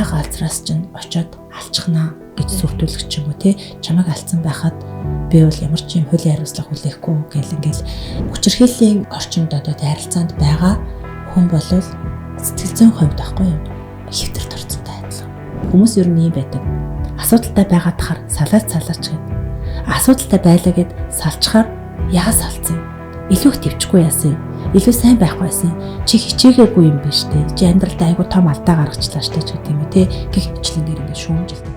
газраас чинь очиод алчихнаа гэж сүрдүүлэх ч юм уу те, чамайг алдсан байхад би бол ямар ч юм хуулийн хариуцлага хүлээхгүй гэл ингээл хүчирхийллийн орчинд одоо тэ харилцаанд байгаа хүн бол сэтгэл зүйн хувьд байхгүй юу, хэвтэрт орцонтой адилхан. Хүмүүс ер нь ийм байдаг. Асуудалтай байгаад хахаар салаач салаач гэд. Асуудалтай байлаа гэд салчхаар яа салцсан юм? Илүү их төвчгүй яасан юм? Илүү сайн байхгүй яасан юм? Чи хичээгээгүй юм биш үү? Чи амьдралдаа айгүй том алдаа гаргачлаа штэ ч гэдэг юм уу те. Гэх мэтлэнгээр ингээд шүүмжилдэг.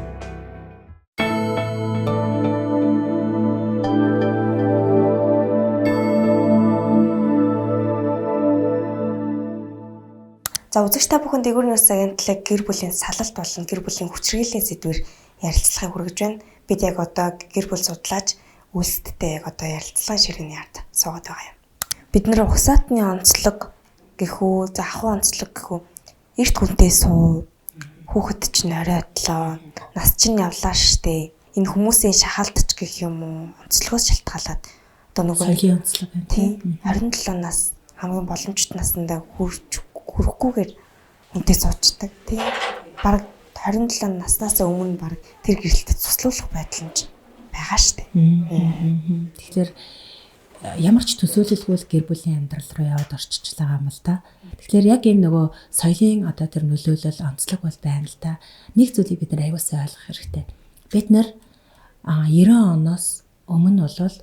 За үзэгч та бүхэн Дээгүүр нөөц агентлаг гэр бүлийн салалт болон гэр бүлийн хүчирхийллийн сэдвээр ярилцлагыг хүргэж байна. Бид яг одоо гэр бүл судлаач Үйлсэттэй яг одоо ярилцлагын ширээний ард суугаад байгаа юм. Бид нэр угсаатны онцлог гэхүү, за ахуй онцлог гэхүү, эрт хүнтэй суу, хүүхэд чинь оройтлоо, нас чинь явлаа штэ. Энэ хүмүүсийн шахалт ч гэх юм уу, онцлогоос шалтгаалаад одоо нөгөө соёлын онцлог юм тийм 27 нас хамгийн боломжит насндаа хүрэхгүйгээр хүнтэй суучдаг тийм. Бараг 27 наснаас өмнө бараг тэр гэрэлтэд цуслуулах байдал нь байгаа штэ. Тэгэхээр ямар ч төсөөлөлгүй л гэр бүлийн амьдрал руу яваад орчиж байгаа юм л та. Тэгэхээр яг энэ нөгөө соёлын одоо тэр нөлөөлөл онцлог бол байна л та. Нэг зүйлийг бид нар аягүй сайн ойлгох хэрэгтэй. Бид нар 90 оноос өмнө бол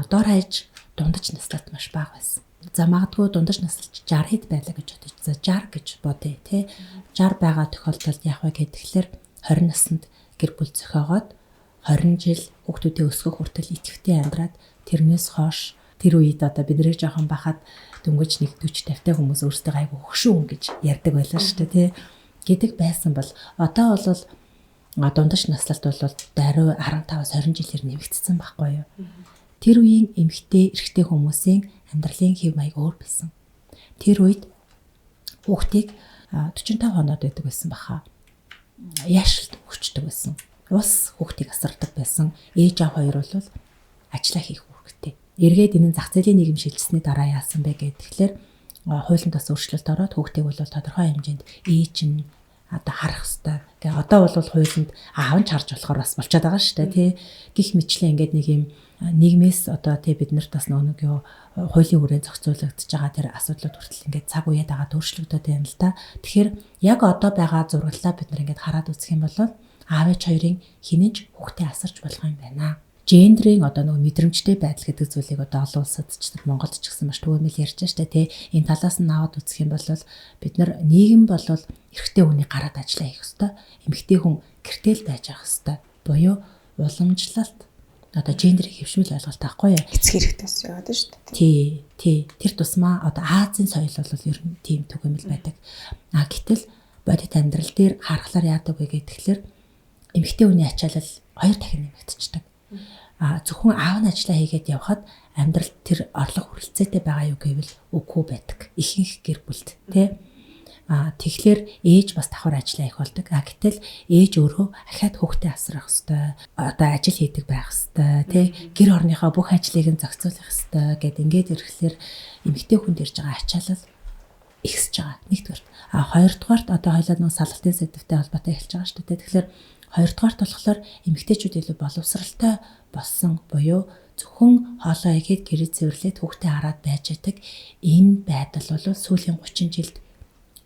дор хаяж дундаж наслалт маш бага байсан. За магадгүй дундаж наслалт 60 хэд байлаа гэж бодож. За 60 гэж бодъё тий. 60 байгаа тохиолдолд яах вэ гэхээр 20 наснд гэр бүл зохиогоод 20 жил хүүхдүүдээ өсгөх хүртэл идэвхтэй амьдраад тэрнээс хойш тэр үед одоо бидний жоохон бахад дөнгөж нэг 40 50 хүмүүс өөрсдөө айгүй хөшүүн хүн гэж ярьдаг байлаа шүү дээ тий. Гэдэг байсан бол одоо бол дундаж наслалт бол даруй 15-аас 20 жилээр нэмэгдсэн байхгүй юу. Тэр үеийн эмэгтэй эрэгтэй хүмүүсийн амьдралын хэв маяг өөр байсан. Тэр үед хүүхдийг 45 хоноод байдаг байсан баха. Яашилт өгчдөг байсан. Улс хүүхдийг асардаг байсан. Ээж аав хоёр бол ажиллаа хийх үүрэгтэй. Эргээд энэ зах зээлийн нийгэм шилжсэний дараа яасан бэ гэхээр хуулинд бас өөрчлөлт ороод хүүхдийг бол тодорхой хэмжээнд ээж нь одоо харах хэвээр. Тэгээ одоо бол хуулинд аав нь харж болохоор бас болчиход байгаа шүү дээ тий. Гэх мэтлээ ингээд нэг юм нийгмээс одоо тий бид нарт бас нэг юу хуулийн хүрээнд зохицуулагдаж байгаа тэр асуудлууд хүртэл ингээд цаг үеэд байгаа өөрчлөгдөд байна л да. Тэгэхээр яг одоо байгаа зураглалаа бид нар ингээд хараад үзэх юм бол аав ээж хоёрын хинэж хүүхдээ асарч болох юм байна. Гендрийн одоо нөгөө мэдрэмжтэй байдал гэдэг зүйлийг одоо олон улсад ч Монголд ч гэсэн маш түгээмэл ярьж штэ тий. Энэ талаас нь аваад үзэх юм бол бид нар нийгэм бол эрэгтэй хүний гараад ажиллаа хийх ёстой. Эмэгтэй хүн гэртэл байж явах ёстой. Буюу уламжлалт одоо гендрийн хэвшмэл ойлголт байхгүй юу? Эцэг хэрэгтээс яваад шүү дээ. Тий, тий. Тэр тусмаа одоо Азийн соёл бол ер нь тийм түгээмэл байдаг. А гэтэл бодит амьдрал дээр харахлаар яадаг вэ гэхээр эмэгтэй хүний ачаалал 2 дахин нэмэгдчихдэг. А зөвхөн аав нь ажиллаа хийгээд явхад амьдрал тэр орлого хүрэлцээтэй байгаа юу гэвэл үгүй байдаг. Ихэнх гэр бүлд тий. А тэгэхээр ээж бас давхар ажиллаа их болдог. А гэтэл ээж өөрөө ахиад хүүхдээ асрах хэвээр, одоо ажил хийдэг байх хэвээр тий. Гэр орныхоо бүх ажлыг нь зохицуулах хэвээр гэд ингээд ирэхлээр эмэгтэй хүнд ирж байгаа ачаалал ихсэж байгаа. Нэгдүгээрт. А хоёрдугаарт одоо хоёлаа нөгөө салгалтын сэдвтэй холбоотой эхэлж байгаа шүү дээ. Тэгэхээр хоёрдугаарт болохоор эмэгтэйчүүд илүү боловсралтай болсон буюу зөвхөн хоолоо игээд гэрээ цэвэрлээд хүүхдээ хараад байж байдаг энэ байдал бол сүүлийн 30 жилд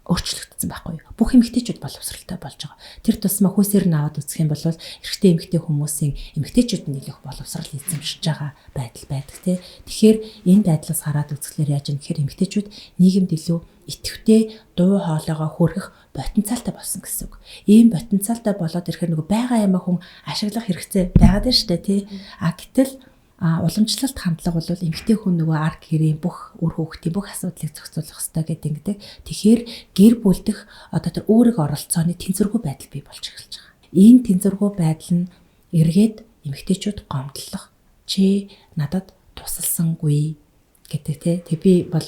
өөрчлөгдсөн байхгүй юу. Бүх эмэгтэйчүүд боловсралтай болж байгаа. Тэр тусмаа хүйсээр нь аваад үзэх юм бол эрэгтэй эмэгтэй хүмүүсийн эмэгтэйчүүд нь илүү боловсрал эзэмшиж байгаа байдал байдаг тий. Тэгэхээр энэ байдлаас хараад үзэхлээр яаж юм гэхээр эмэгтэйчүүд нийгэмд илүү идэвхтэй дуу хоолойгоо хүргэх потенциалтай болсон гэсэн үг. Ийм потенциалтай болоод ирэхээр нөгөө байгаа юмаа хүн ашиглах хэрэгцээ байгаад байна шүү дээ тий. А гэтэл уламжлалт хандлага бол эмэгтэй хүн нөгөө арг гэрийн бүх үр хүүхдийн бүх асуудлыг зохицуулах ёстой гэдэг ингэдэг. Тэгэхээр гэр бүл дэх одоо тэр үүрэг оролцооны тэнцвэргүй байдал бий болж эхэлж байгаа. Энэ тэнцвэргүй байдал нь эргээд эмэгтэйчүүд гомдлох, чи надад тусалсангүй гэдэг тий. Тэг би бол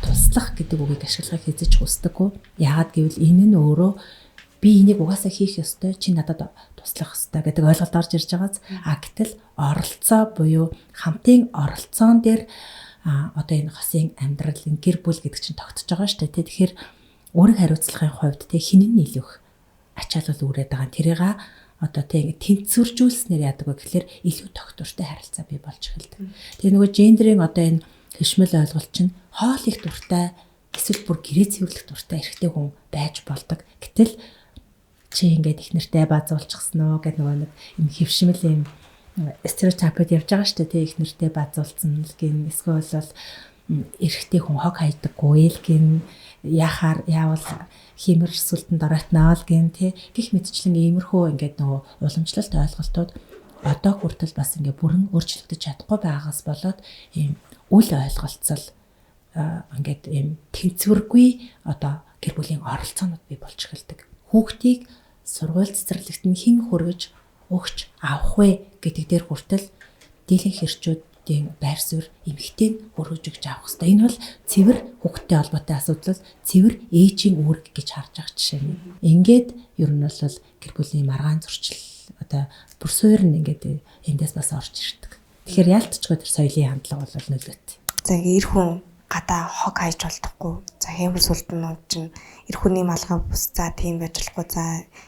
туслах гэдэг үгийг ашиглахыг хэзээ ч хүсдэггүй. Яагаад гэвэл энэ нь өөрөө би энийг угаасаа хийх ёстой, чи надад туслах ёстой гэдэг ойлголт орж ирж байгааз. А гэтэл оролцоо буюу хамтын оролцоон дээр одоо энэ хосын амьдрал, энэ гэр бүл гэдэг чинь тогтож байгаа шүү дээ. Тэгэхээр үүрэг хариуцлагын хувьд тий хин нь илүү их ачаалал үүрээд байгаа. Тэрийг одоо тэг ингэ тэнцвэржүүлснээр яадаг вэ гэхлээр илүү тогтвортой харилцаа бий болж эхэлдэг. Тэгээ нөгөө гендерийн одоо энэ хэшмэл ойлголт чинь хоол их дуртай эсвэл бүр гэрээ цэвэрлэх дуртай эрэгтэй хүн байж болдог. Гэтэл чи ингээд их нэртэй базуулчихсан уу гэдэг нөгөө нэг юм хэвшмэл юм стереотипод явж байгаа шүү дээ. Тэг их нэртэй базуулсан л гин эсвэл бол эрэгтэй хүн хог хайдаггүй л гин яхаар яавал хиймэр сүлтэнд оройтнаа л гин тий гих мэтчлэн иймэрхүү ингээд нөгөө уламжлалт ойлголтууд одоо хүртэл бас ингээд бүрэн өөрчлөгдөж чадахгүй байгаас болоод ийм үл ойлголцол ингээд ийм тэнцвэргүй одоо гэр бүлийн оролцоонууд бий болж эхэлдэг. Хүүхдийг сургууль цэцэрлэгт нь хэн хөргөж өгч авах вэ гэдэг дээр хүртэл дийлэн хэрчүүдийн байр суурь эмэгтэй нь хөргөж өгч авах хэрэгтэй. Энэ бол цэвэр хүүхдтэй холбоотой асуудал, цэвэр ээжийн үүрэг гэж харж байгаа жишээ нь. Ингээд ер нь бол гэр бүлийн маргаан зөрчил одоо бүр суур нь ингээд эндээс бас орж ирдэг. Тэгэхээр яалтчгүй тэр соёлын хандлага бол нөлөөт. За ингээ эр хүн гадаа хог хайж болдохгүй. За хэмэр сүлтэн чинь эр хүний малгай бус за тийм байж болохгүй. За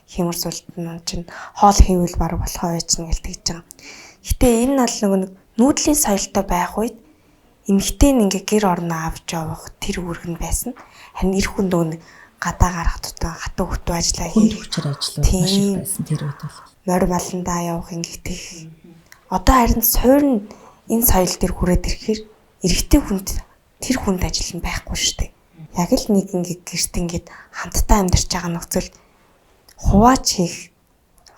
хэмэр сүлтэн чинь хоол хийвэл баг болохоо байж гэл тэгж байгаа. Гэтэ энэ нь бол нөгөө нэг нүүдлийн соёлтой байх үед эмэгтэй нь ингээ гэр орноо авч явах тэр үүрэг нь байсан. Харин эр хүн нөгөө нэг гадаа гарах тутаа хатуу хөтөө ажиллаа хийх хүчээр ажиллах маш их байсан тэр үед бол. Морь маландаа явах ингээ тех. Одоо харин суурь нь энэ соёл дээр хүрээд ирэхээр эрэгтэй хүнд тэр хүнд ажил нь байхгүй шүү дээ. Яг л нэг ингээ гэрт ингээд хамтдаа амьдарч байгаа нөхцөл хуваач хийх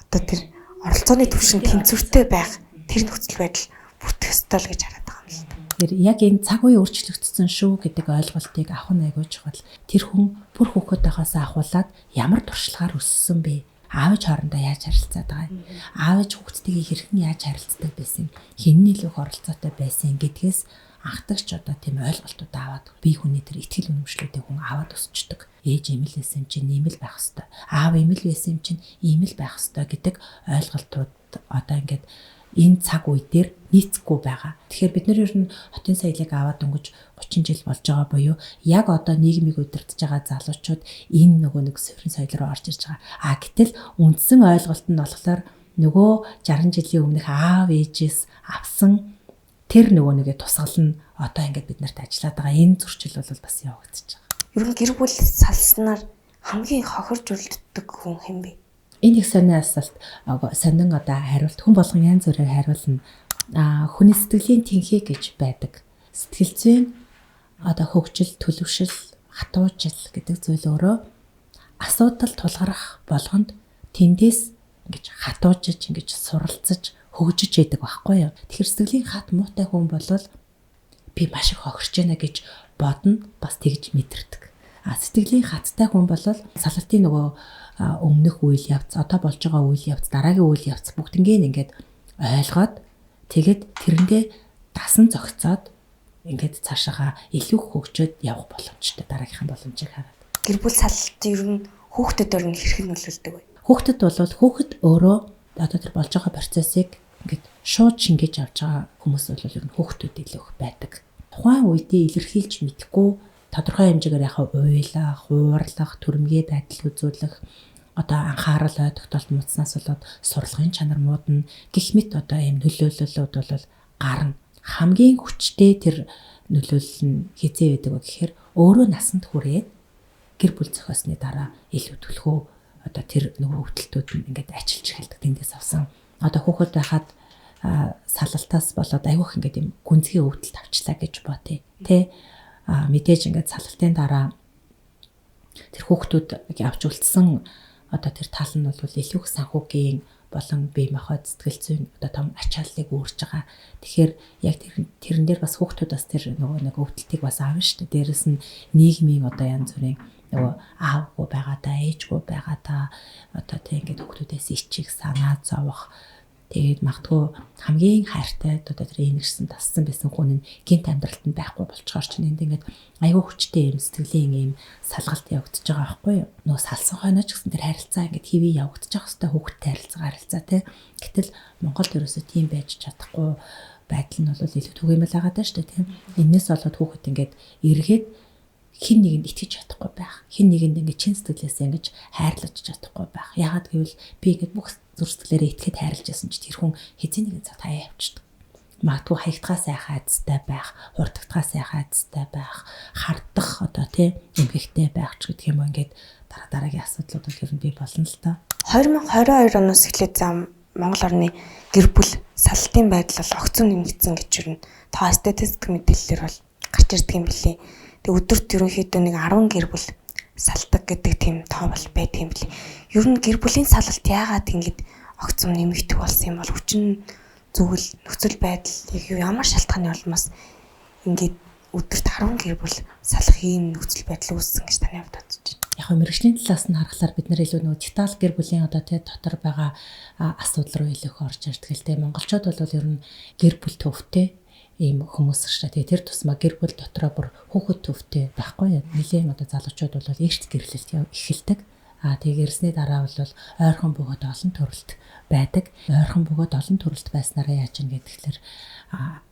одоо тэр оролцооны түвшин тэнцвэртэй байх тэр нөхцөл байдал бүртгэх ёстой л гэж хараад байгаа юм л та. Тэгэхээр яг энэ цаг үе өөрчлөгдсөн шүү гэдэг ойлголтыг авах нь айгүй чухал. Тэр хүн бүр хүүхэдтэйхээс ахуулаад ямар туршлагаар өссөн бэ? Аав ээж хоорондоо яаж харилцаад байгаа юм? Аав ээж хүүхдтэйгээ хэрхэн яаж харилцдаг байсан? Хэн нь илүү их оролцоотой байсан гэдгээс анхдагч одоо тийм ойлголтууд аваад бие хүний тэр итгэл үнэмшлүүдийг хүн аваад өсчдөг. Ээж ийм л байсан юм чинь ийм л байх хэвээр. Аав ийм л байсан юм чинь ийм л байх хэвээр гэдэг ойлголтууд одоо ингээд энэ цаг үе дээр нийцэхгүй байгаа. Тэгэхээр бид нар ер нь хотын соёлыг аваад дөнгөж 30 жил болж байгаа буюу яг одоо нийгмийг удирдах байгаа залуучууд энэ нөгөө нэг суурин соёл руу орж ирж байгаа. А гэтэл үндсэн ойлголт нь болохоор нөгөө 60 жилийн өмнөх аав ээжээс авсан тэр нөгөө нэгэ тусгал нь одоо ингээд бид нарт ажиллаад байгаа энэ зөрчил бол бас явагдаж байгаа. Ер нь гэр бүл салснаар хамгийн хохирж үлддэг хүн хэн бэ? Энэ их сонин асуулт, сонин одоо хариулт хүн болгон янз бүрээр хариулна. Хүний сэтгэлийн тэнхээ гэж байдаг. Сэтгэл зүйн одоо хөгжил, төлөвшил, хатуужил гэдэг зүйл өөрөө асуудал тулгарх болгонд тэндээс ингэж хатуужиж, ингэж суралцаж хөгжиж яадаг байхгүй юу? Тэгэхээр сэтгэлийн хат муутай хүн болвол би маш их хохирч байна гэж бодно, бас тэгж мэдэрдэг. А сэтгэлийн хаттай хүн бол салалтын нөгөө өмнөх үйл явц, одоо болж байгаа үйл явц, дараагийн үйл явц бүгднийг ингээд ойлгоод тэгээд тэрэндээ дасан зохицоод ингээд цаашаага илүү хөгжөөд явах боломжтой, дараагийнхын боломжийг хараад. Гэр бүл салалт ер нь хүүхдэд өөр нь хэрхэн нөлөөлдөг вэ? Хүүхдэд бол хүүхэд өөрөө одоо тэр болж байгаа процессыг ингээд шууд шингээж авч байгаа хүмүүс бол ер нь хүүхдүүд илүү их байдаг. Тухайн үедээ илэрхийлж мэдэхгүй тодорхой хэмжээгээр яхаа уйлах, уурлах, төрөмгий байдал үзүүлэх, одоо анхаарал тогтоолт мууцнаас болоод сурлагын чанар муудна гэх мэт одоо ийм нөлөөллүүд бол гарна. Хамгийн хүчтэй тэр нөлөөлөл нь хизээ байдаг вэ гэхээр өөрөө насанд хүрээд гэр бүл зохиосны дараа илүү түлхүү одоо тэр нөгөө хөвгөлтүүд нь ингээд ажиллаж эхэлдэг. Тэндээс авсан. Одоо хүүхэд байхад салалтаас болоод айгүйх ингээд юм гүнзгий өвдөлт авчлаа гэж бодъё. Тэ? Мэдээж ингээд салалтын дараа тэр хүүхдүүд авч үлдсэн одоо тэр тал нь бол илүү их санхүүгийн болон бие махбод сэтгэл зүйн одоо том ачааллыг үүрч байгаа. Тэгэхээр яг тэрэн дээр бас хүүхдүүд бас тэр нөгөө нэг өвдөлтийг бас аавна шүү дээ. Дээрэс нь нийгмийн одоо янз бүрийн нөгөө аавгүй байгаа та, ээжгүй байгаа та одоо тэг ингээд хүүхдүүдээс ичих, санаа зовох. Тэгээд магадгүй хамгийн хайртай одоо тэр энэгшсэн тассан байсан хүн нь гинт амьдралд нь байхгүй болчоор чинь энд ингээд айгүй хүчтэй юм сэтгэлийн юм салгалт явагдаж байгаа байхгүй юу? Нөгөө салсан хойноо ч гэсэн тэр харилцаа ингээд хэвээ явагдаж байгаа хэвээр хүүхдтэй харилцаа тий. Гэтэл Монголд ерөөсөө тийм байж чадахгүй байдал нь бол илүү түгээмэл байгаа даа шүү дээ тий. Энээс болоод хүүхэд ингээд эргээд Хэн нэгэнд итгэж чадахгүй байх. Хэн нэгэнд ингээд чин сэтгэлээсээ ингэж хайрлаж чадахгүй байх. Яагаад гэвэл би ингээд бүх зүр сэтгэлээрээ итгэхэд хайрлаж байсан чи тэр хүн хэзээ нэгэн цаг таяа явчихдаг. Магадгүй хаягдхаа сайхан айдастай байх, хурдагдхаа сайхан айдастай байх, хардах одоо тий эмгэгтэй байх ч гэх юм уу, ингээд дараа дараагийн асуудлууд бол ер нь бий болно л та. 2022 оноос эхлээд зам Монгол орны гэр бүл салтын байдал бол огцом нэмэгдсэн гэж ер нь тоо статистик мэдээллээр бол гарч ирдэг юм билий. Тэг өдөрт ерөнхийдөө нэг 10 гэр бүл салдаг гэдэг тийм тоо бол байдаг юм билий. Ер нь гэр бүлийн салалт яагаад ингэж огцом нэмэгдэх болсон юм бол хүчин зүйл нөхцөл байдал яг юу ямар шалтгааны улмаас ингээд өдөрт 10 гэр бүл салах ийм нөхцөл байдал үүссэн гэж таны хувьд бодож байна? Яг нь мэргэжлийн талаас нь харахаар бид нэр илүү нөгөө деталь гэр бүлийн одоо тий дотор байгаа асуудал руу илүү их орж ирдэг л дээ. Монголчууд бол ер нь гэр бүл төвтэй ийм хүмүүс шүү дээ. Тэр тусмаа гэр бүл дотроо бүр хүүхэд төвтэй байхгүй. Нэлээн одоо залуучууд бол эрт гэрлэлт эхэлдэг. А тэгээ ирсний дараа бол ойрхон бөгөөд олон төрөлт байдаг. Ойрхон бөгөөд олон төрөлт байснараа яаж ийн гэхээр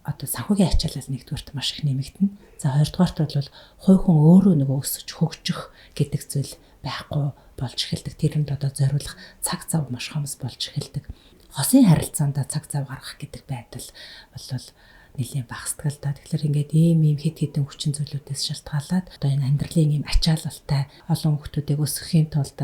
одоо санхүүгийн ачаалал нэгдүгээрт маш их нэмэгдэнэ. За хоёрдугаарт бол хувь хүн өөрөө нөгөө өсөж хөгжих гэдэг зүйл байхгүй болж эхэлдэг. Тэрэнд одоо зориулах цаг зав маш хомс болж эхэлдэг. Хосын харилцаанд цаг зав гаргах гэдэг байдал бол нэлийн багасдаг л да. Тэгэхээр ингээд ийм хэд хэдэн хүчин зүйлүүдээс шалтгаалаад одоо энэ амьдралын ийм ачаалалтай олон хүүхдүүдийг өсгөхийн тулд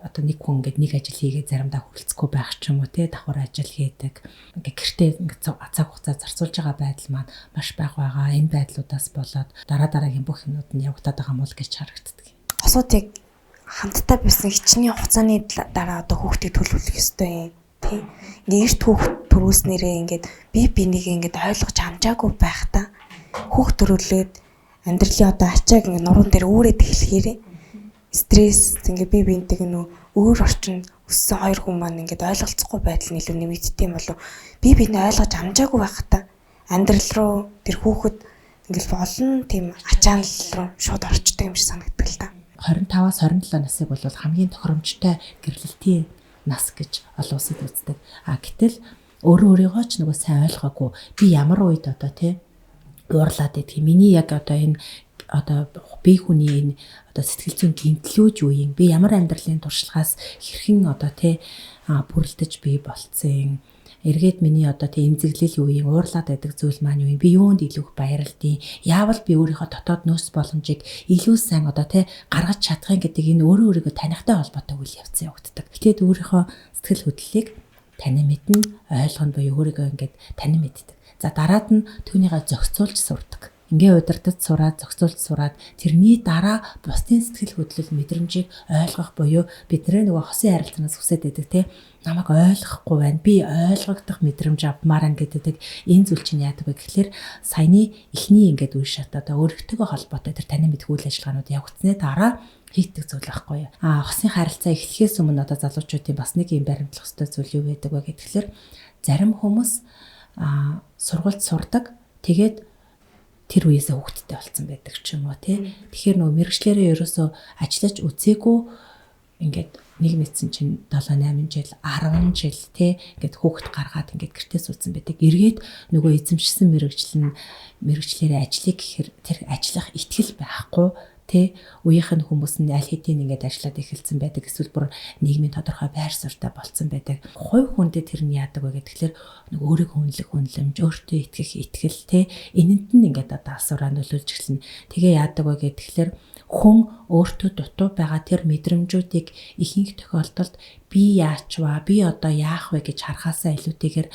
одоо нэг хүн ингээд нэг ажил хийгээ заримдаа хүрэлцэхгүй байх ч юм уу те, давхар ажил хийдэг. Ингээд гэртээ ингээд цаг хугацаа зарцуулж байгаа байдал маань маш бага байгаа. Энэ байдлуудаас болоод дараа дараагийн бүх юмнууд нь явагдаад байгаа юм уу гэж харагддаг. Хосуудыг хамтдаа байсан хичнээн хугацааны дараа одоо хүүхдийг төлөвлөх ёстой юм. Тий. Ингээ эрт хүүхд төрүүлснээрээ ингээд бие биенийг ингээд ойлгож амжаагүй байхдаа хүүхд төрүүлээд амьдралын одоо ачааг ингээд нуруун дээр үүрээд эхлэхээрээ стресс ингээ бие биентэйг нөө өөр орчинд өссөн хоёр хүн маань ингээд ойлголцохгүй байдал нь илүү нэмэгддэг юм болов. Бие биенээ ойлгож амжаагүй байхдаа амьдрал руу тэр хүүхэд ингээл олон тийм ачаал руу шууд орчдөг юм шиг санагддаг л та. 25-аас 27 насыг бол хамгийн тохиромжтой гэрлэлтийн нас гэж олон улсад үздэг. А гэтэл өөрөө өөрийгөө ч нөгөө сайн ойлгоогүй би ямар үед одоо тий уурлаад идэх юм. Миний яг одоо энэ одоо би хүний энэ одоо сэтгэл зүйн гэмтлүүд юу юм? Би ямар амьдралын туршлагаас хэрхэн одоо тий бүрлдэж би болцсон? Эргээд миний одоо тий эмзэглэл юу юм? Уурлаад байдаг зүйл маань юу юм? Би юунд илүү их баярлдیں۔ Яавал би өөрийнхөө дотоод нөөц боломжийг илүү сайн одоо тий гаргаж чадах юм гэдэг энэ өөрөө өөрийгөө танихтай холбоотой үйл явц явагддаг. Гэтэл өөрийнхөө сэтгэл хөдлөлийг танин мэднэ, ойлгоно буюу өөрийгөө ингээд танин мэддэг. За дараад нь түүнийгээ зохицуулж сурдаг. Ингээ удирдах сураад, зохицуулж сураад тэрний дараа бусдын сэтгэл хөдлөл мэдрэмжийг ойлгох буюу бидний нөгөө хосын харилцаанаас хүсээд байдаг те намайг ойлгохгүй байна. Би ойлгогдох мэдрэмж авмаар байна гэдэг энэ зүйл чинь яадаг вэ гэхлээр саяны эхний ингээд үе шат одоо өөрийнхтэйгөө холбоотой тэр танин мэдэх үйл ажиллагаанууд явагдсны дараа хийдэг зүйл байхгүй юу. А хосын харилцаа эхлэхээс өмнө одоо залуучуудын бас нэг юм баримтлах ёстой зүйл юу байдаг вэ гэхлээр зарим хүмүүс сургуульд сурдаг. Тэгээд тэр үеэсээ хүүхэдтэй болсон байдаг ч юм уу тий. Тэгэхээр нөгөө мэрэгчлэрээ ерөөсөө ажиллаж үзээгүй ингээд нэг мэдсэн чинь 7 8 жил 10 жил тий ингээд хүүхэд гаргаад ингээд гэртээ суудсан байдаг. Эргээд нөгөө эзэмшсэн мэрэгжил нь мэрэгчлэрээ ажиллая гэхээр тэр ажиллах итгэл байхгүй тий үеийнх нь хүмүүс нь аль хэдийн ингээд ажиллаад эхэлсэн байдаг. Эсвэл бүр нийгмийн тодорхой байр суурьтай болцсон байдаг. Хувь хүндээ тэр нь яадаг вэ гэхээр нэг өөрийгөө үнэлэх үнэлэмж, өөртөө итгэх итгэл тий энэнд нь ингээд одоо асуураа нөлөөлж эхэлнэ. Тэгээ яадаг вэ гэхээр хүн өөртөө дутуу байгаа тэр мэдрэмжүүдийг ихэнх тохиолдолд би яачваа, би одоо яах вэ гэж харахаасаа илүүтэйгээр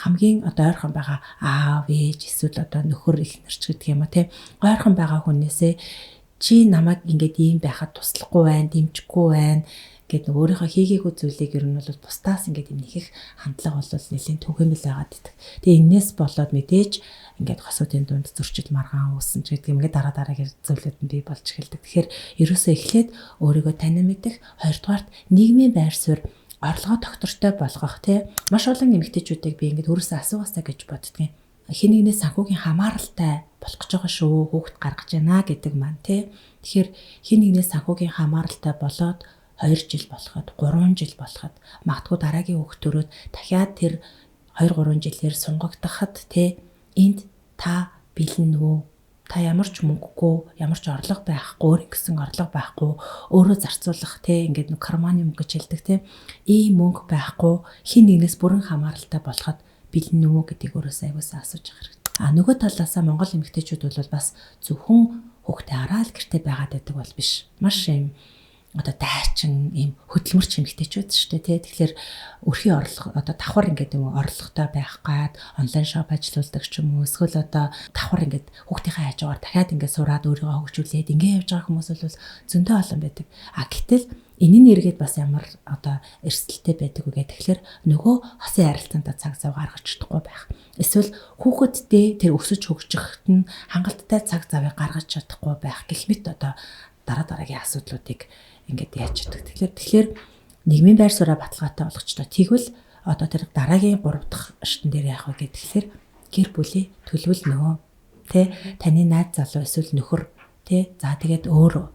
хамгийн одоо ойрхон байгаа аав, ээж эсвэл одоо нөхөр, эхнэр ч гэдэг юм уу тий ойрхон байгаа хүнээсээ чи намайг ингээд ийм байхад туслахгүй байна, дэмжихгүй байна гэд нэг өөрийнхөө хийгээгүй зүйлийг ер нь бол бусдаас ингээд юм нэхэх хандлага бол нэлийн түгээмэл байгаад идэх. Тэгээ энээс болоод мэдээж ингээд хосуудын дунд зөрчил маргаан үүсэн ч гэдэг юм ингээд дараа дараагийн зүйлүүд нь бий болж эхэлдэг. Тэгэхээр ерөөсөө эхлээд өөрийгөө танин мэдэх, хоёрдугаарт нийгмийн байр суурь орлогоо тогтвортой болгох тий. Маш олон эмэгтэйчүүдийг би ингээд өөрөөсөө асуугаасаа гэж боддгийн. Хин нэгнээс санхүүгийн хамааралтай болох гэж байгаа шүү, хүүхэд гаргаж байна гэдэг маань тий. Тэгэхээр хин нэгнээс санхүүгийн хамааралтай болоод 2 жил болоход, 3 жил болоход магадгүй дараагийн хүүхэд төрөөд дахиад тэр 2 3 жилээр сунгагдахад тий энд та бэлэн үү? Та ямар ч мөнгөгүй, ямар ч орлого байхгүй, өөр ингэсэн орлого байхгүй, өөрөө зарцуулах те ингээд нэг карманы мөнгө гэж хэлдэг те. Ийм мөнгө байхгүй, хин нэгнээс бүрэн хамааралтай болоход бэлэн үү гэдгийг өөрөөсөө аягуулсан асууж байгаа хэрэгтэй. А нөгөө талаасаа Монгол эмэгтэйчүүд бол бас зөвхөн хүүхдээ араал гэрте байгаад байдаг бол биш. Маш юм одоо дайчин ийм хөдөлмөрч эмэгтэйчүүд шүү дээ тий. Тэгэхээр өрхийн орлого одоо давхар ингээд юм орлоготой байх гад онлайн шоп ажилуулдаг ч юм уу эсвэл одоо давхар ингээд хүүхдийнхээ хажуугаар дахиад ингээд сураад өөрийгөө хөгжүүлээд ингээд явж байгаа хүмүүс бол зөндөө олон байдаг. А гэтэл энэ нь эргээд бас ямар одоо эрсдэлтэй байдаг вэ гэхээр нөгөө хосын харилцаанд цаг зав гаргаж чадахгүй байх. Эсвэл хүүхэддээ тэр өсөж хөгжихэд нь хангалттай цаг завыг гаргаж чадахгүй байх гэх мэт одоо дараа дараагийн асуудлуудыг ингээд яаж чаддаг. Тэгэхээр нийгмийн байр сууриа баталгаатай болгочтой. Тэгвэл одоо тэр дараагийн 3 дахь шатн дээр яах вэ гэхээр гэр бүлийн төлөвлөнө. Тэ таны найз залуу эсвэл нөхөр тэ за тэгээд өөрөө.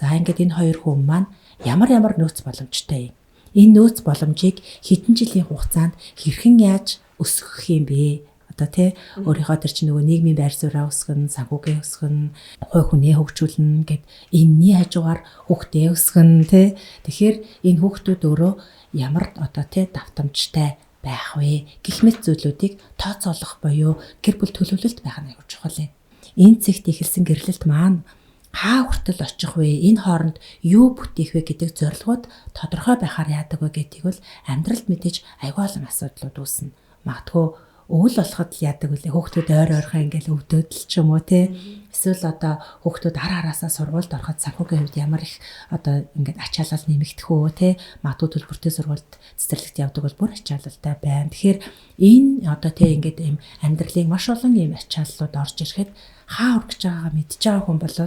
За ингээд энэ хоёр хүн маань ямар ямар нөөц боломжтой юм. Энэ нөөц боломжийг хэдэн жилийн хугацаанд хэрхэн яаж өсгөх юм бэ? Одоо тий өөрийнхөө тэр чинь нөгөө нийгмийн байр сууриа өсгөн, санхүүгээ өсгөн, хувь хүнээ хөгжүүлнэ гэд энэний хажуугаар хүүхдээ өсгөн тий. Тэгэхээр энэ хүүхдүүд өөрөө ямар одоо тий давтамжтай байх вэ гэх мэт зүйлүүдийг тооцоолох буюу гэр бүл төлөвлөлт байх нь аюул чухал юм. Энэ цэгт эхэлсэн гэрлэлт маань хаа хүртэл очих вэ? Энэ хооронд юу бүтээх вэ гэдэг зорилгууд тодорхой байхаар яадаг вэ гэдгийг бол амьдралд мэдээж аюул олон асуудлууд үүснэ. Магадгүй өвөл болоход л яадаг үлээ хүүхдүүд ойр ойрхон ингээл өвдөд л ч юм уу те эсвэл одоо хүүхдүүд ар араасаа сургуульд ороход санхүүгийн хувьд ямар их одоо ингээд ачаалал нэмэгдэх үү те магадгүй төлбөртэй сургуульд цэцэрлэгт явдаг бол бүр ачаалалтай байна. Тэгэхээр энэ одоо те ингээд ийм амьдралын маш олон ийм ачааллууд орж ирэхэд хаа хүрч байгаагаа мэдж байгаа хүн бол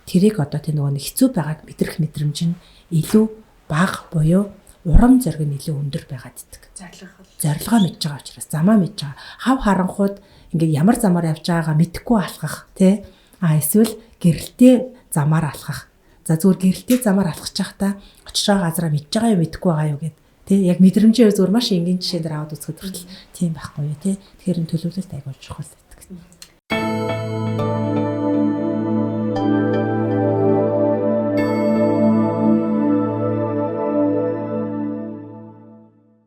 тэрийг одоо те нөгөө нэг хэцүү байгааг мэдрэх мэдрэмж нь илүү бага буюу урам зориг нь илүү өндөр байгаад иддэг. Зорилгоо мэдж байгаа учраас замаа мэдж байгаа. Хав харанхууд ингээд ямар замаар явж байгаагаа мэдэхгүй алхах тий. А эсвэл гэрэлтэй замаар алхах. За зүгээр гэрэлтэй замаар алхаж байхдаа очиж байгаа газараа мэдж байгаа юу мэдэхгүй байгаа юу гэд тий. Яг мэдрэмжээ зүгээр маш энгийн жишээ дээр аваад үзэхэд хүртэл тийм байхгүй юу тий. Тэгэхээр энэ төлөвлөлт айгүй чухал байдаг.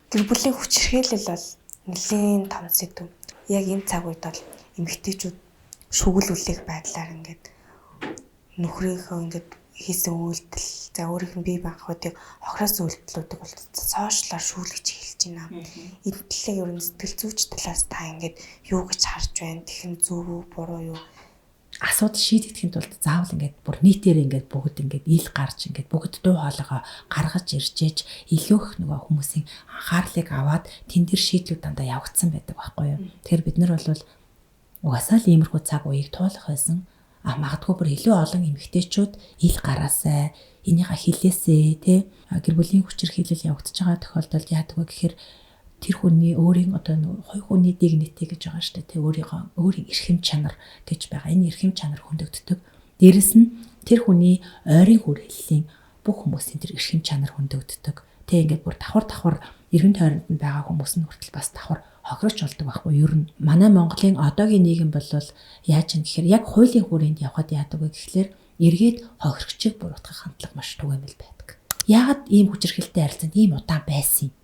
Гэр бүлийн хүчирхийлэл бол нэлийн том сэдв. Яг энэ цаг үед бол эмэгтэйчүүд шүгэл үлээх байдлаар ингээд нөхрийнхөө ингээд хийсэн үйлдэл, за өөрийнх нь бие махбодыг хохироос үйлдэлүүдийг бол сошиалар шүүлгэж эхэлж байна. Энэ талыг ер нь сэтгэл зүйч талаас та ингээд юу гэж харж байна? Тэгхэн зөв үү, буруу юу? Асуудал шийдэгдэхин тулд заавал ингээд бүр нийтээр ингээд бүгд ингээд ил гарч ингээд бүгд дуу хоолойгоо гаргаж иржээж илүү их нөгөө хүмүүсийн анхаарлыг аваад тэн дээр шийдлүүд дандаа явагдсан байдаг байхгүй юу. Тэгэхээр бид нар бол угаасаа л иймэрхүү цаг үеийг туулах байсан. А магадгүй бүр илүү олон эмэгтэйчүүд ил гараасай, энийгээ хилээсэй тий. Гэр бүлийн хүчирхийлэл явагдаж байгаа тохиолдолд яадаг вэ гэхээр тэр хүний өөрийн одоо нэг хувь хүний dignity гэж байгаа шүү дээ тий өөрийнхөө өөрийн эрхэм чанар гэж байгаа. Энэ эрхэм чанар хөндөгддөг. Дээрэс нь тэр хүний ойрын хүрээллийн бүх хүмүүсийн тэр эрхэм чанар хөндөгддөг. Тэ ингээд бүр давхар давхар эргэн тойронд нь байгаа хүмүүс нь хүртэл бас давхар хохирч болдог байхгүй юу? Ер нь манай Монголын одоогийн нийгэм бол яаж юм гэхээр яг хуулийн хүрээнд явхад яадаг вэ гэхлээр эргээд хохирогчийг буруутгах хандлага маш түгээмэл байдаг. Яагаад ийм хүчирхэлтэй харилцаанд ийм удаан байсан юм?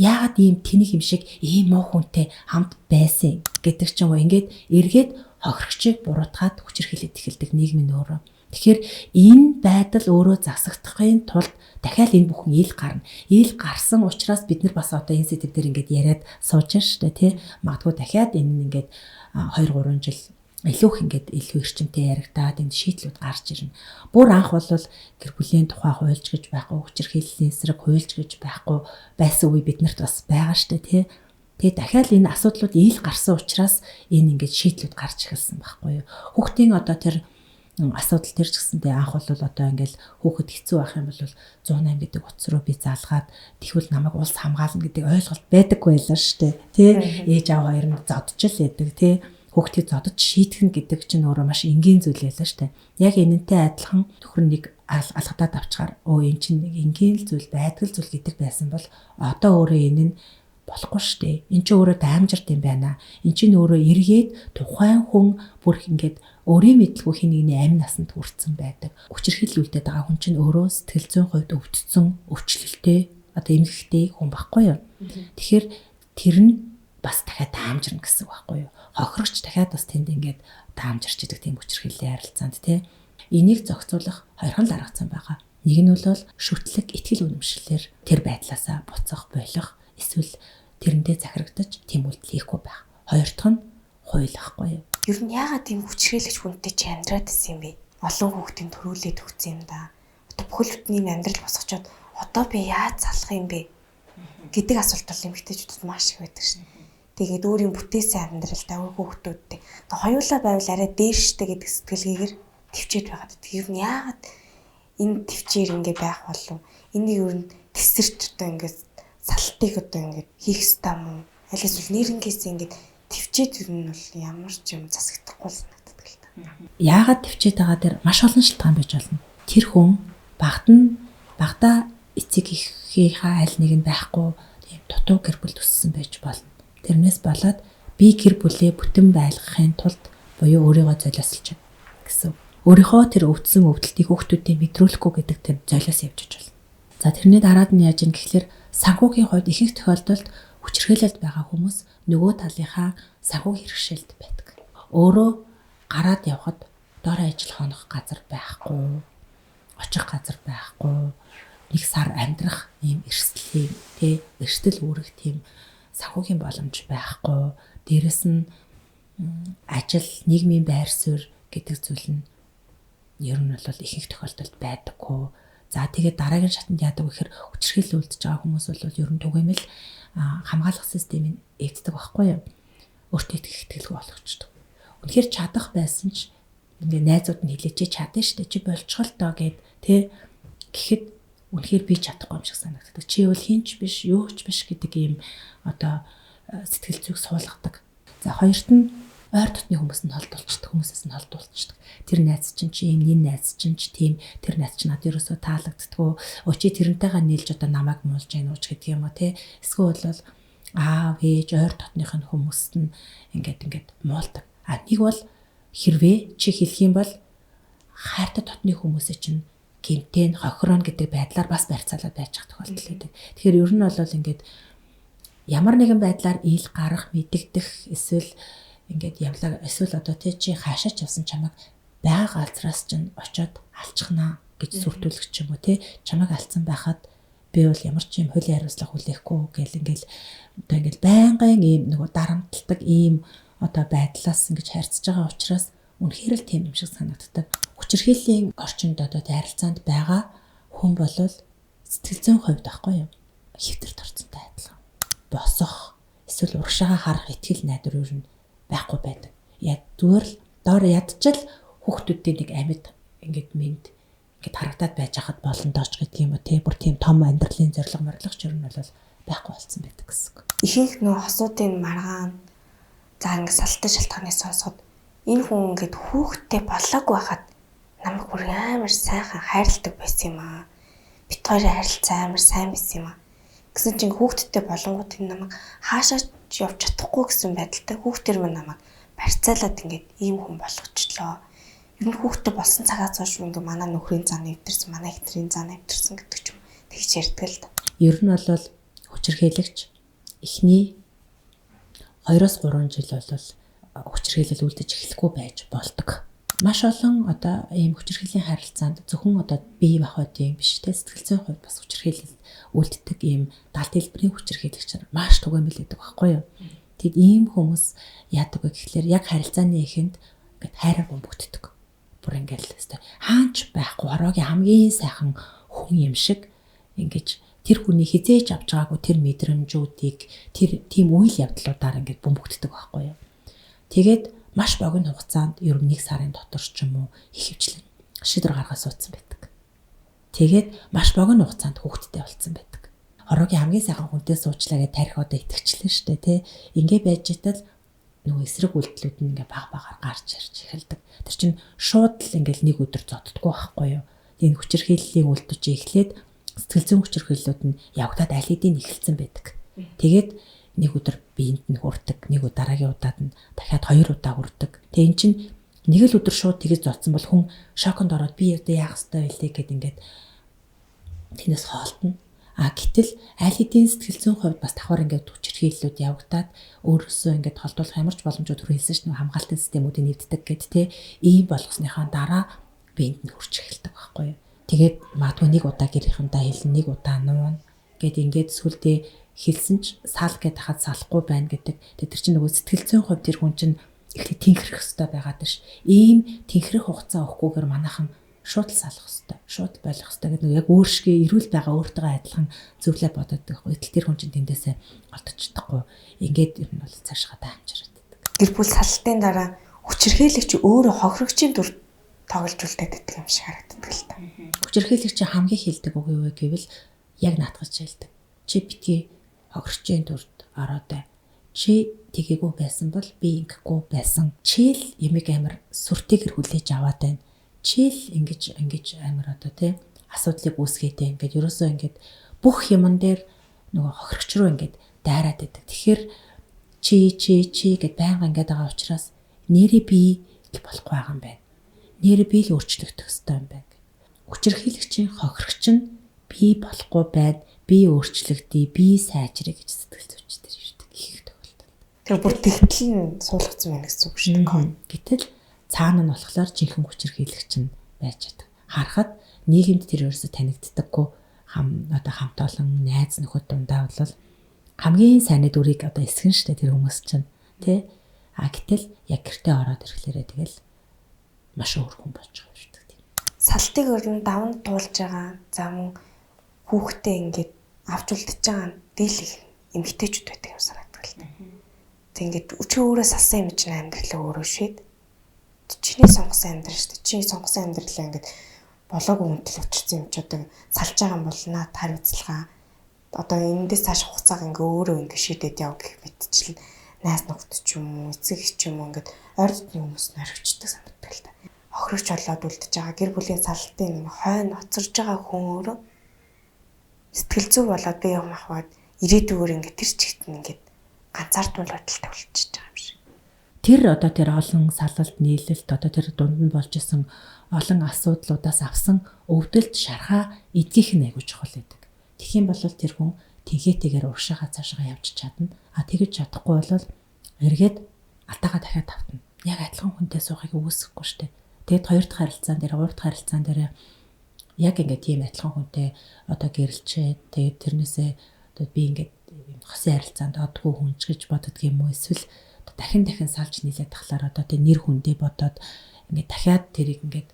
Яагаад ийм тэнэг юм шиг ийм муу хүнтэй хамт байсан гэдэг ч юм уу ингээд эргээд хохирогчийг буруутгаад хүчирхийлээд эхэлдэг нийгэм нь өөрөө. Тэгэхээр энэ байдал өөрөө засагдахын тулд дахиад энэ бүхэн ил гарна. Ил гарсан учраас бид нар бас одоо энэ сэдв дээр ингээд яриад сууж байна шүү дээ тий. Магадгүй дахиад энэ нь ингээд 2 3 жил илүү их ингээд илүү эрчимтэй яригадаад энэ шийдлүүд гарч ирнэ. Бүр анх бол гэр бүлийн тухай хуйлж гэж байхгүй, хүчирхийллийн эсрэг хуйлж гэж байхгүй байсан үе биднэрт бас байгаа штэ тий. Тэгээ дахиад энэ асуудлууд ил гарсан учраас энэ ингээд шийдлүүд гарч эхэлсэн байхгүй юу. Хүүхдийн одоо тэр асуудал тэр ч гэсэндээ анх бол одоо ингээл хүүхэд хэцүү байх юм бол 108 гэдэг утас руу би залгаад тэгвэл намайг улс хамгаална гэдэг ойлголт байдаггүй байлаа штэ тий. Ээж аав хоёр нь зодч л яадаг тий. Хүүхдийг зодож шийтгэн гэдэг чинь өөрөө маш энгийн зүйл байлаа штэ. Яг энэнтэй адилхан нөхөр нэг алгадаад авчгаар өө эн чинь нэг энгийн л зүйл байдаг л зүйл гэдэг байсан бол одоо өөрөө энэ нь Болохгүй шүү дээ. Энд чинь өөрөө даамжирд юм байна. Энд чинь өөрөө эргээд тухайн хүн бүр ингээд өөрийн мэдлгүй хин нэгний амь насанд хүрсэн байдаг. Хүчирхийлэл үлдээд байгаа хүн чинь өөрөө сэтгэл зүйн хувьд өвдсөн, өвчлөлтэй, одоо эмгэгтэй хүн байхгүй юу? Тэгэхээр тэр нь бас дахиад даамжирна гэсэн үг байхгүй юу? Хохирогч дахиад бас тэнд ингээд даамжирч идэг тийм хүчирхийллийн харилцаанд тий. Энийг зохицуулах хоёрхан л арга зам байгаа. Нэг нь бол шүтлэг итгэл үнэмшлэлээр тэр байдлаасаа буцах, болох, эсвэл тэрэндээ захирагдаж тийм үйлдэл хийхгүй байх. Хоёр дахь нь хууль ахгүй юу? Ер нь яагаад тийм хүчрхийлэгч хүнтэй чи амьдраад исэн юм бэ? Олон хүүхдийн төрүүлээд өгсөн юм да. Одоо бүхэл бүтний амьдрал босгочоод одоо би яаж залах юм бэ гэдэг асуулт бол эмэгтэйчүүдэд маш их байдаг шин. Тэгээд өөрийн бүтээсэн амьдралдаа өөр хүүхдүүдтэй хоёулаа байвал арай дээр штэ гэдэг сэтгэлгээгээр төвчээд байгаад. Тэр нь яагаад энэ төвчээр ингэ байх болов? Энийг ер нь тэсэрч одоо ингэ салтыг одоо ингэ хийх ёстой юм уу? Аль эсвэл нэрнгээс ингэ төвчээд ер нь бол ямар ч юм засагдахгүй санагддаг л та. Яагаад төвчээд байгаа дээр маш олон шалтгаан байж болно. Тэр хүн багт нь багада эцэг эхийнхээ аль нэг нь байхгүй тийм дутуу гэр бүл төссөн байж болно. Тэрнээс болоод би гэр бүлээ бүтэн байлгахын тулд буюу өөрийгөө золиослж байна гэсэн. Өөрийнхөө тэр өвдсөн өвдөлтийг хүүхдүүдийн мэдрүүлэхгүй гэдэг тэр золиос явж иж болно. За тэрний дараад нь яаж юм гэхлээр санхүүгийн хувьд ихэнх тохиолдолд хүчирхийлэлд байгаа хүмүүс нөгөө талынхаа санхүү хэрэгшээлд байдаг. Өөрөө гараад явхад дор ажил хонох газар байхгүй, очих газар байхгүй, нэг сар амьдрах ийм эрсдлийн тэ эрсдэл үүрэх тийм санхүүгийн боломж байхгүй. Дээрэс нь ажил, нийгмийн байр суурь гэдэг зүйл нь ер нь бол ихэнх тохиолдолд байдаггүй. За тэгээд дараагийн шатанд яадаг вэ гэхээр хүчирхийлэл үлдэж байгаа хүмүүс бол ер нь түгээмэл хамгаалах системийг эвддэг байхгүй юу? Өөртөө итгэх итгэлгүй болгочдөг. Үнэхээр чадах байсан ч ингээ найзууд нь хэлээ чи чадна штэ чи болчихол доо гэд тэ гэхэд үнэхээр би чадахгүй юм шиг санагддаг. Чи бол хинч биш, юу ч биш гэдэг ийм одоо сэтгэл зүйг суулгадаг. За хоёрт нь ойр дотны хүмүүс нь холдуулчихдаг, хүмүүсээс нь холдуулчихдаг. Тэр найз чинь чи ийм, энэ найз чинь ч тийм, тэр найз чинь надад ерөөсөө таалагддаггүй. Өө чи тэрнтэйгээ нийлж одоо намайг муулж гин ууч гэдэг юм уу те. Эсвэл бол аав, ээж, ойр дотных нь хүмүүст нь ингээд муулдаг. А нэг бол хэрвээ чи хэлэх юм бол хайртай дотны хүмүүсээ чинь гэмтэн, хохирон гэдэг байдлаар бас барьцаалаад байж байгаа тохиолдол байдаг. Тэгэхээр ер нь бол ингээд ямар нэгэн байдлаар ил гарах, мэдэгдэх эсвэл ингээд явлаа эсвэл одоо тий чи хаашаач явсан чамайг байгаа газраас чинь очиод алчихнаа гэж сүртүүлэх ч юм уу тий чамайг алдсан байхад би бол ямар ч юм хуулийн хариуцлага хүлээхгүй гэл ингээл одоо ингээл байнгын ийм нөгөө дарамталдаг ийм одоо байдлаас ингэж харьцаж байгаа учраас үнэхээр л тийм юм шиг санагддаг. Хүчирхийллийн орчинд одоо харилцаанд байгаа хүн болвол сэтгэл зүйн хувьд байхгүй юу? Хэвтэрт орцонтой адилхан. Босох эсвэл урагшаага харах итгэл найдвар ер нь байхгүй байдаг. Яг зүгээр л доор ядчил хүүхдүүдийн нэг амьд ингээд мэд ингээд харагдаад байж хахад болно дооч гэдэг юм уу те бүр тийм том амьдралын зорилго морлого ч ер нь бол байхгүй болсон байдаг гэсэн. Ихэнх нөө хосуудын маргаан за ингээд салтын шалтгааны сонсоход энэ хүн ингээд хүүхдтэй болоогүй байхад намайг бүр амар сайхан хайрладаг байсан юм аа. Бит хоёрын харилцаа амар сайн байсан юм аа. Гэсэн чинь хүүхдтэй болонгууд энэ намайг хаашаа явж чадахгүй гэсэн байдалтай хүүхдэр мань намайг барьцаалаад ингээд ийм хүн болгочлоо. Ер нь хүүхдтэй болсон цагаас хойш ингээд манай нөхрийн зан эвдэрсэн, манай эхнэрийн зан эвдэрсэн гэдэг ч юм тэгж ярьдаг л да. Ер нь бол хүчирхийлэгч эхний 2-3 жил бол хүчирхийлэл үлдэж эхлэхгүй байж болдог. Маш олон одоо ийм хүчирхийллийн харилцаанд зөвхөн одоо бие махбодын биш те сэтгэл зүйн хувьд бас хүчирхийлэл үлддэг ийм далд хэлбэрийн хүчирхийлэгч нар маш түгээмэл байдаг байхгүй юу. Тэгэд ийм хүмүүс яадаг вэ гэхлээр яг харилцааны эхэнд ингээд хайраар бөмбөгддөг. Бүр ингээд л өстой хаач байхгүй хороогийн хамгийн сайхан хүн юм шиг ингэж тэр хүний хизээж авч байгаагүй тэр мэдрэмжүүдийг тэр тийм үйл явдлуудаар ингээд бөмбөгддөг байхгүй юу. Тэгээд маш богино хугацаанд ер нь 1 сарын дотор ч юм уу их хвчлэн шийдвэр гаргаж суудсан байдаг. Тэгээд маш богино хугацаанд хүүхэдтэй болцсон байдаг. Хороогийн хамгийн сайхан хүнтэй суучлаа гэж тарих одоо итгэчлээ штэ тий. Ингээ байж итал нөгөө эсрэг үйлдэлүүд нь ингээ баг багаар гарч ирж эхэлдэг. Тэр чинь шууд л ингээл нэг өдөр зоддгоо байхгүй юу. Энэ хүчирхийллийн үйлдэл чи эхлээд сэтгэл зүйн хүчирхийллүүд нь явагдаад аль хэдийн эхэлсэн байдаг. Тэгээд Нэг өдөр биеинд нь хүрдэг, нэг дараагийн удаад нь дахиад 2 удаа хүрдэг. Тэгээ эн чинь нэг л өдөр шууд тэгэж зодсон бол хүн шоконд ороод би одоо яах ёстой вэ гэд ингээд тэрнээс хоолтно. А гэтэл аль хэдийн сэтгэл зүйн хувьд бас давхар ингээд хүчирхийллүүд явагдаад өөрөөсөө ингээд холдуулах ямар ч боломжтой түр хэлсэн шнэ хамгаалтын системүүдийг нэвддэг гэд те ийм болгосныхаа дараа биеинд нь хүрч эхэлдэг байхгүй юу. Тэгээд магадгүй нэг удаа гэрийнхэндээ хэлнэ, нэг удаа нуuna гэд ингээд сүлдээ хэлсэн ч сал гэд хахад салахгүй байна гэдэг. Тэр чинь нөгөө сэтгэл зүйн хувьд тэр хүн чинь эхлээд тэнхрэх хэвээр байгаад ш. Ийм тэнхрэх хугацаа өгөхгүйгээр манайхан шууд л салах хэвээр, шууд л болох хэвээр гэдэг нэг яг өөр шигээ эрүүл байгаа өөртөө адилхан зөвлөө бодоод байгаа. Гэтэл тэр хүн чинь тэндээсээ олдож чадахгүй. Ингээд ер нь бол цаашгаа таамжраад байдаг. Гэр бүл салтын дараа хүчирхийлэгч өөрөө хохирогчийн дүр тоглож үлдээд байдаг юм шиг харагддаг л та. Хүчирхийлэгч хамгийн хилдэг үг юу вэ гэвэл яг наатгаж хэлдэг. Чи битгий хохирогчийн дүрд ороод бай. Чи тэгээгүй байсан бол би ингэхгүй байсан. Чи л ямиг амар сүртэйгэр хүлээж аваад байна. Чи л ингэж ингэж амар одоо тий асуудлыг үүсгээд байна. Ингээд ерөөсөө ингээд бүх юмн дээр нөгөө хохирогч руу ингээд дайраад байдаг. Тэгэхээр чи чи чи гэд байнга ингээд байгаа учраас нэрээ би л болохгүй байгаа юм байна. Нэрээ би л өөрчлөгдөх ёстой юм байна. Хүчирхийлэгчийн хохирогч нь би болохгүй байна. Би өөрчлөгдөе, би сайжрыг гэж сэтгэл зүйч дээр ирдэг их тохиолдолд. Тэр бүр тэгтэл нь суулгацсан байна гэсэн үг шүү дээ. Гэтэл цаана нь болохоор жинхэнэ хүчирхийлэгч нь байж чаддаг. Харахад нийгэмд тэр ерөөсө танигддаггүй одоо хамт олон найз нөхөд дундаа бол хамгийн сайнны дүрийг одоо эсгэн штэ тэр хүмүүс чинь тий. А гэтэл яг гэртээ ороод ирэхлээрээ тэгэл маш өөр хүн болж байгаа юм шүү дээ. Салтыг өрн даван туулж байгаа за мөн хүүхдээ ингээд авч үлдэж байгаа нь дийлэх эмгтээчүүд байдаг юм санагддаг л та. Тэг ингээд чи өөрөө салсан юм чинь амьдралаа өөрөө шийд. Чиний сонгосон амьдрал шүү дээ. Чиний сонгосон амьдралаа ингээд болоогүй хүнтэл учирсан юм чи одоо салж байгаа юм бол наад хариуцлага одоо эндээс цааш хугацааг ингээ өөрөө ингээ шийдээд яв гэх мэтчил найз нөхөд ч юм уу эцэг их ч юм уу ингээд ойр дотны хүмүүс нь орхичдаг санагддаг л та. Хохирогч болоод үлдэж байгаа гэр бүлийн салтын нэг хойно хоцорж байгаа хүн өөрөө сэтгэл зүй болоод бие юм ахваад ирээдүгээр ингээд тэр чигт нь ингээд ганцаардмал байдалтай болчихж байгаа юм шиг. Тэр одоо тэр олон салалт нийлэлт одоо тэр дунд нь болж исэн олон асуудлуудаас авсан өвдөлт шархаа эдгийх нь айгүй чухал байдаг. Тэгэх юм бол тэр хүн тэнхээтэйгээр урагшаага цаашаа явж чадна. А тэгэж чадахгүй бол эргээд алдаагаа дахиад давтна. Яг адилхан хүнтэй суухыг үгүйсгэхгүй штэ. Тэгэд хоёр дахь харилцаан дээр, гурав дахь харилцаан дээр яг ингээд тийм адилхан хүнтэй одоо гэрэлчээд тэгээд тэрнээсээ одоо би ингээд хосын харилцаанд одгүй хүн ч гэж боддөг юм уу эсвэл дахин дахин салж нийлээд тахлаар одоо тэг нэр хүндээ бодоод ингээд дахиад тэрийг ингээд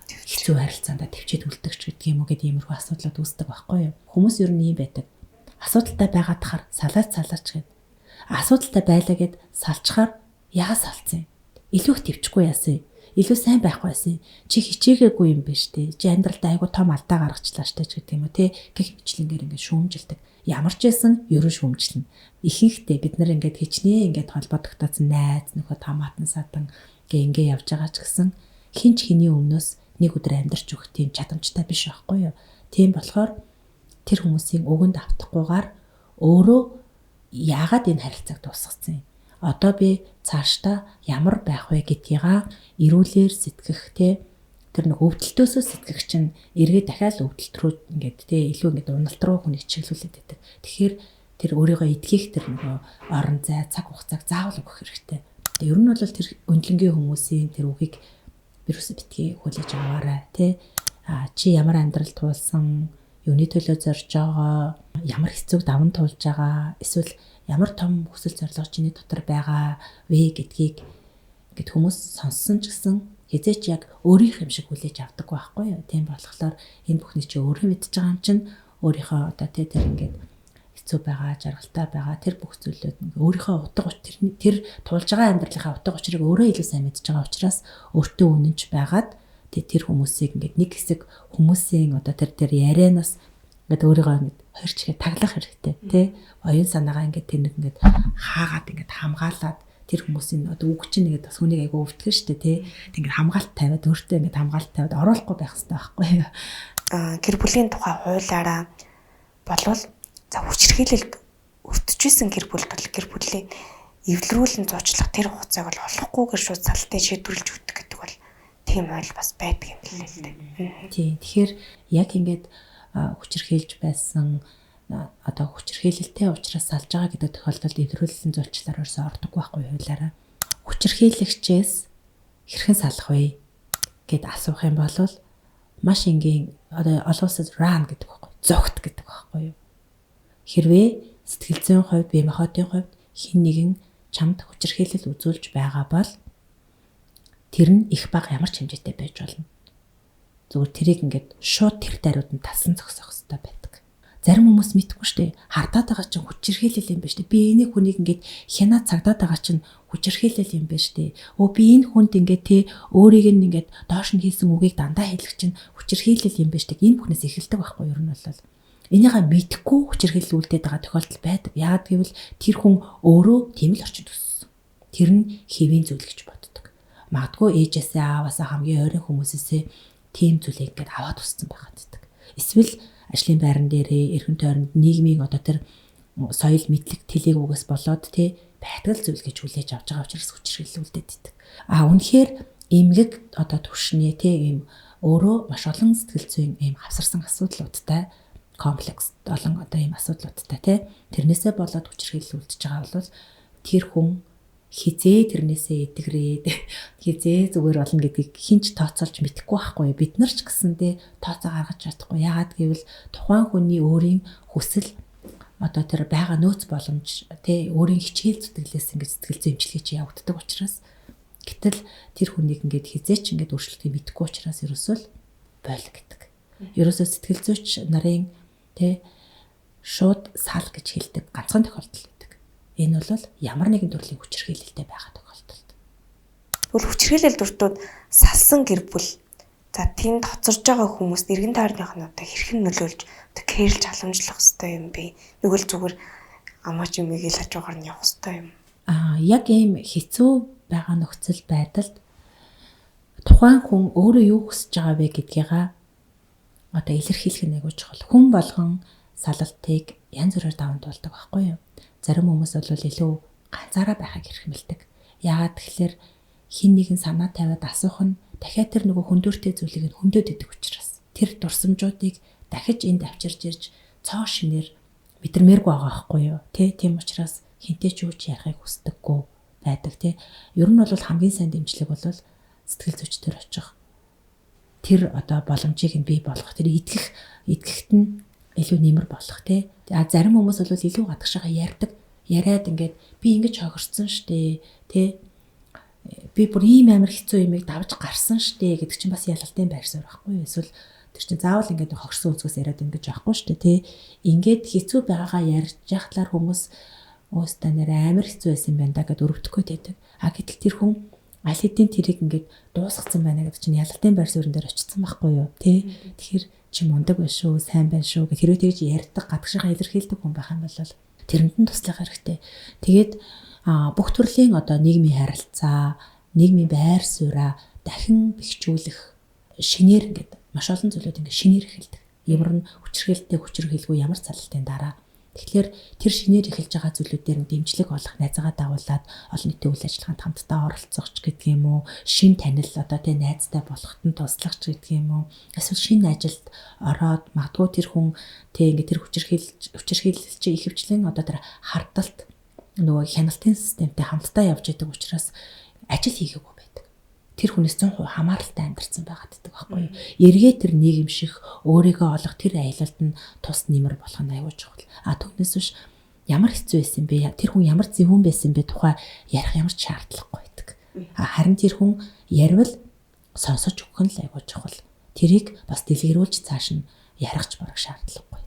хэцүү харилцаанд төвчээд үлдэх ч гэдэг юм уу гэдэг иймэрхүү асуудлууд үүсдэг байхгүй юу. Хүмүүс ер нь ийм байдаг. Асуудалтай байгаад тахаар салаач салаач гэд. Асуудалтай байлаа гэд салчхаар яа салцсан юм? Илүү их төвчгүй яасан юм? Илүү сайн байхгүй байсан. Чи хичээгээгүй юм биш үү? Чи амьдралдаа айгүй том алдаа гаргачлаа штэ ч гэдэг юм уу те. Гэх мэтлэнгээр ингээд шүүмжилдэг. Ямар ч байсан ерөн шүүмжлэнэ. Ихэнхдээ бид нар ингээд хичнээн ингээд холбоо тогтооцсон найз нөхөд хамаатан садан гэ ингээ явж байгаа ч гэсэн хин ч хэний өмнөөс нэг өдөр амьдарч өгөх тийм чадамжтай биш байхгүй юу? Тийм болохоор тэр хүмүүсийн өгөнд автахгүйгээр өөрөө яагаад энэ харилцааг дуусгасан юм? Одоо би цаашдаа ямар байх вэ гэдгийгаа эрүүлэр сэтгэх те тэр нэг өвдөлтөөсөө сэтгэх чинь эргээ дахиад өвдөлт рүү ингээд те илүү ингээд уналт руу хүнийг чиглүүлээд байдаг. Тэгэхээр тэр өөрийгөө эдгийх тэр нөгөө орон зай цаг хугацааг заавал өгөх хэрэгтэй. Тэгээ ер нь бол тэр өндлөнгийн хүмүүсийн тэр үгийг вирус битгий хүлээж аваарай те. А чи ямар амьдрал туулсан, юуны төлөө зорж байгаа, ямар хэцүүг даван туулж байгаа, эсвэл ямар том хүсэл зорилго чиний дотор байгаа вэ гэдгийг ингээд хүмүүс сонссон ч гэсэн хизээч яг өөрийнх юм шиг хүлээж авдаг байхгүй юу. Тийм болохоор энэ бүхний чи өөрөө мэдж байгаа юм чинь өөрийнхөө одоо тэ тэр ингээд хэцүү байгаа, жаргалтай байгаа тэр бүх зүйлүүд ингээ өөрийнхөө утга тэр туулж байгаа амьдралынхаа утга учирыг өөрөө илүү сайн мэдж байгаа учраас өөртөө үнэнч байгаад тэр хүмүүсийг ингээд нэг хэсэг хүмүүсийн одоо тэр тэр ярианаас ингээд өөрийгөө ингээд хоёр чигээр таглах хэрэгтэй тий. Оюун санаагаа ингээд тэр нэг ингээд хаагаад ингээд хамгаалаад тэр хүмүүсийн одоо үг чинь ингээд бас хүнийг айгу өвдгөн штэ тий. Тэг ингээд хамгаалт тавиад өөртөө ингээд хамгаалт тавиад оруулахгүй байх хэрэгтэй байхгүй юу. Гэр бүлийн тухай хуулиараа болвол за хүчирхийлэлд өртөжсэн гэр бүлд бол гэр бүлийн эвлэрүүлэн зуучлах тэр хугацааг бол олохгүйгээр шууд салтыг шийдвэрлэж өгдөг гэдэг бол тийм ойл бас байдаг юм лээ л дээ. Тийм. Тэгэхээр яг ингээд хүчирхийлж байсан одоо хүчирхийлэлтэй учраас салж байгаа гэдэг тохиолдолд эвлэрүүлсэн зуулчлалаар ерөөсөө ордоггүй байхгүй хуулиараа. Хүчирхийлэгчээс хэрхэн салах вэ гэд асуух юм бол маш энгийн одоо олон улсад run гэдэг байхгүй, зогт гэдэг байхгүй юу. Хэрвээ сэтгэл зүйн хувьд, бие махбодын хувьд хэн нэгэн чамд хүчирхийлэл үзүүлж байгаа бол тэр нь их бага ямар ч хэмжээтэй байж болно. Зүгээр тэрийг ингээд шууд тэр даруйд нь талсан зогсоох хэрэгтэй байдаг. Зарим хүмүүс мэдэхгүй шүү дээ. Хардаад байгаа чинь хүчирхийлэл юм байна шүү дээ. Би энэ хүнийг ингээд хянаа цагдаад байгаа чинь хүчирхийлэл юм байна шүү дээ. Өө би энэ хүнд ингээд те өөрийг нь ингээд доош нь хийсэн үгийг дандаа хэлэх чинь хүчирхийлэл юм байна шүү дээ. Энэ бүхнээс эхэлдэг байхгүй юу ер нь бол. Энийгээ мэдэхгүй хүчирхийлэл үлдээд байгаа тохиолдол байдаг. Яагаад гэвэл тэр хүн өөрөө тийм л орчинд өссөн. Тэр нь хэвийн зүйл гэж боддог. Магадгүй ээжээсээ ааваасаа хамгийн ойрын хүмүүсээсээ тийм зүйлийг ингээд аваад өссөн байгаад байдаг. Эсвэл ажлын байран дээрээ эргэн тойронд нийгмийн одоо тэр соёл мэдлэг тэлээг үгээс болоод тий байтгал зүйл гэж хүлээж авч байгаа учраас хүчирхийлэл үлдээд байдаг. А үнэхээр эмгэг одоо түвшний тий ийм өөрөө маш олон сэтгэл зүйн ийм хавсарсан асуудлуудтай комплекс олон одоо ийм асуудлуудтай тий тэрнээсээ болоод хүчирхийлэл үлдэж байгаа бол тэр хүн хизээ тэрнээсээ эдгрээд хизээ зүгээр болно гэдгийг хинч тооцоолж мэдэхгүй байхгүй. Бид нар ч гэсэндээ тооцоо гаргаж чадахгүй. Яагаад гэвэл тухайн хүний өөрийн хүсэл одоо тэр байгаа нөөц боломж тий өөрийн хичээл зүтгэлээс ингээд сэтгэл зүйн эмчилгээ чи явагддаг учраас гэтэл тэр хүнийг ингээд хизээ ч ингээд өөрчлөлтийг мэдэхгүй учраас ерөөсөө л бойл гэдэг. Ерөөсөө сэтгэл зүйч нарын тий шууд сал гэж хэлдэг ганцхан тохиолдол. Энэ бол ямар нэгэн төрлийн хүчирхийлэлтэй байгаа тохиолдолд. Тэгвэл хүчирхийлэл дуртууд салсан гэр бүл за тэнд хоцорж байгаа хүмүүст эргэн тойрных нь одоо хэрхэн нөлөөлж одоо кэрлж халамжлах ёстой юм бэ? Нүгэл зүгээр амаач юм ийг л хажуугаар нь явах ёстой юм. Аа яг ийм хэцүү байгаа нөхцөл байдалд тухайн хүн өөрөө юу хүсэж байгаа вэ гэдгийгаа одоо илэрхийлэх нь айгүй чухал. Хүн болгон салалтыг янз бүрээр даван туулдаг байхгүй юу? Зарим хүмүүс бол илүү ганцаараа байхыг эрхэмлэдэг. Яагаад тэгэхээр хин нэгэн санаа тавиад асуух нь дахиад тэр нөгөө хөндөртэй зүйлийг нь хөндөд идэг учраас тэр дурсамжуудыг дахиж энд авчирж ирж цоо шинээр мэдэрмээргүй байгаа байхгүй юу? Тэ тийм учраас хинтээ ч юу ч ярихыг хүсдэггүй байдаг тэ. Ер нь бол хамгийн сайн дэмжлэг бол сэтгэл зүйчдэр очих. Тэр одоо боломжийг нь бий болгох, тэр итгэхт нь илүү нэмэр болох тий. А зарим хүмүүс бол илүү гадагшаага ярьдаг. Яриад ингээд би ингэж хохирцсон штэ тий. Би бүр ийм амар хэцүү юмыг давж гарсан штэ гэдэг чинь бас ялалтын байр суурь байхгүй юу? Эсвэл тэр чинь заавал ингээд хохирсон үзгээс яриад ингэж байхгүй штэ тий. Ингээд хэцүү байгаагаа ярьж яхалаар хүмүүс өөстөө нэр амар хэцүү байсан юм байна да гэд өрөвдөхгүй байдаг. А гэтэл тэр хүн аль хэдийн тэрийг ингээд дуусгацсан байна гэдэг чинь ялалтын байр суурин дээр очсон байхгүй юу? Тий. Тэгэхээр чи мундаг байна шүү, сайн байна шүү гэх хэрвээ тэгж ярьдаг, гадагшаа илэрхийлдэг хүн байх юм бол тэрэнд нь туслах хэрэгтэй. Тэгээд бүх төрлийн одоо нийгмийн харилцаа, нийгмийн байр сууриа дахин бэхжүүлэх шинээр ингээд маш олон зүйлүүд ингээд шинээр эхэлдэг. Ямар нь хүчирхийлэлтэй хүчирхийлгүй ямар цалалтын дараа. Тэгэхээр тэр шинээр эхэлж байгаа зүйлүүдээр нь дэмжлэг олох, найзаагаа дагуулад олон нийтийн үйл ажиллагаанд хамтдаа оролцох ч гэдэг юм уу, шин танил одоо тэ найзтай болоход нь туслах ч гэдэг юм уу, эсвэл шинэ ажилд ороод магадгүй тэр хүн тэ ингээд тэр хүчирхийлэл чи ихэвчлэн одоо тэр хардалт нөгөө хяналтын системтэй хамтдаа явж идэг учраас ажил хийгээгүй байдаг. Тэр хүнээс 100% хамааралтай амьдарсан байгаад байдаг байхгүй юу. Эргээ тэр нийгэмших, өөрийгөө олох тэр аялалд нь тус нэмэр болох нь аюул чухал. А түүнээс биш ямар хэцүү байсан бэ? Тэр хүн ямар зөвүүн байсан бэ тухай ярих ямар ч шаардлагагүй байдаг. А харин тэр хүн ярил сонсож өгөх нь л аюул чухал. Тэрийг бас дэлгэрүүлж цааш нь ярих ч бараг шаардлагагүй.